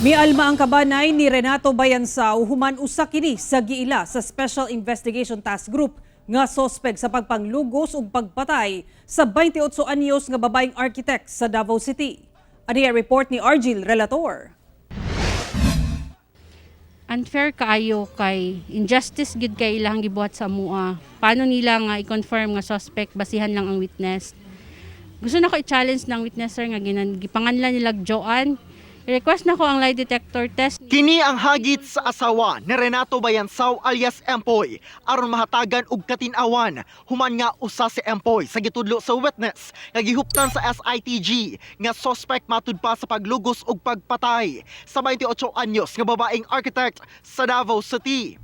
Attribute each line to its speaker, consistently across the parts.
Speaker 1: Mialma ang kabanay ni Renato Bayansao human usa kini sa giila sa Special Investigation Task Group nga sospek sa pagpanglugos ug pagpatay sa 28 anyos nga babaeng architect sa Davao City. Ani ang report ni Argil Relator.
Speaker 2: Unfair kaayo kay injustice gid kay ilang gibuhat sa mua. Paano nila nga i-confirm nga suspect basihan lang ang witness? Gusto na ko i-challenge ng witness, sir, nga gipanganlan nila Joanne. I-request na ko ang lie detector test.
Speaker 3: Kini ang hagit sa asawa ni Renato Bayansao alias Empoy aron mahatagan og katin-awan human nga usa si Empoy sa gitudlo sa witness nga gihuptan sa SITG nga suspect matud pa sa paglugos ug pagpatay sa 28 anyos nga babaeng architect sa Davao City.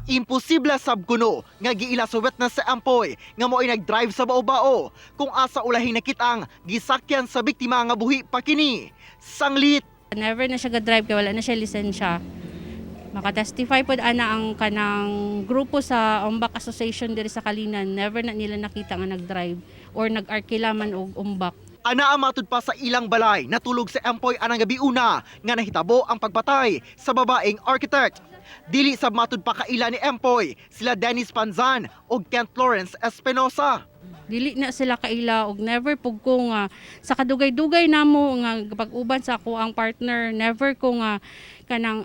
Speaker 3: Imposible sab kuno nga giila sa witness sa Empoy nga mo'y nag-drive sa bao-bao kung asa ulahing nakitang gisakyan sa biktima nga buhi pa kini. Sanglit.
Speaker 2: Never na siya ga-drive kay wala na siya lisensya. Makatestify pod ana ang kanang grupo sa Ombak Association diri sa Calinan. Never na nila nakita nga nag-drive or nag-arkila man og ombak.
Speaker 3: Anaa matud pa sa ilang balay, natulog si Empoy anang gabi una nga nahitabo ang pagpatay sa babaeng architect. Dili sab matud pa kaila ni Empoy sila Dennis Panzan ug Kent Lawrence Espinosa.
Speaker 2: Dili na sila kaila og never pug ko nga sa kadugay-dugay namo nga pag-uban sa ako ang partner, never ko nga kanang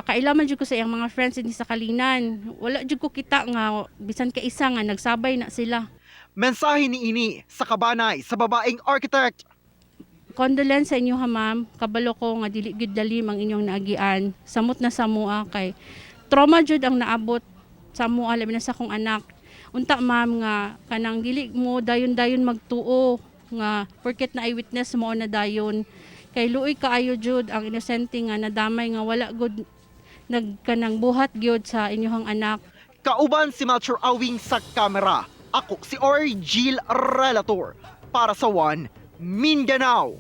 Speaker 2: kaila man jud ko sa iyang mga friends dinhi sa Calinan. Wala jud ko kita nga bisan ka isa nga nagsabay na sila.
Speaker 3: Mensahe ni ini sa kabanay sa babaeng architect.
Speaker 2: Condolence sa inyo ha, ma'am. Kabalo ko nga dili gyud lalim ang inyong naagian. Samot na sa mua kay trauma jud ang naabot sa mua, labi na sa akong anak. Unta, ma'am, nga kanang dili mo dayon-dayon magtuo nga porket na eyewitness mo na dayon, kay luoy kaayo jud ang inosente nga nadamay nga wala gud nagkanang buhat gyud sa inyong anak.
Speaker 3: Kauban si Melchor Awing sa kamera. Ako si Orgil Relator para sa One Mindanao.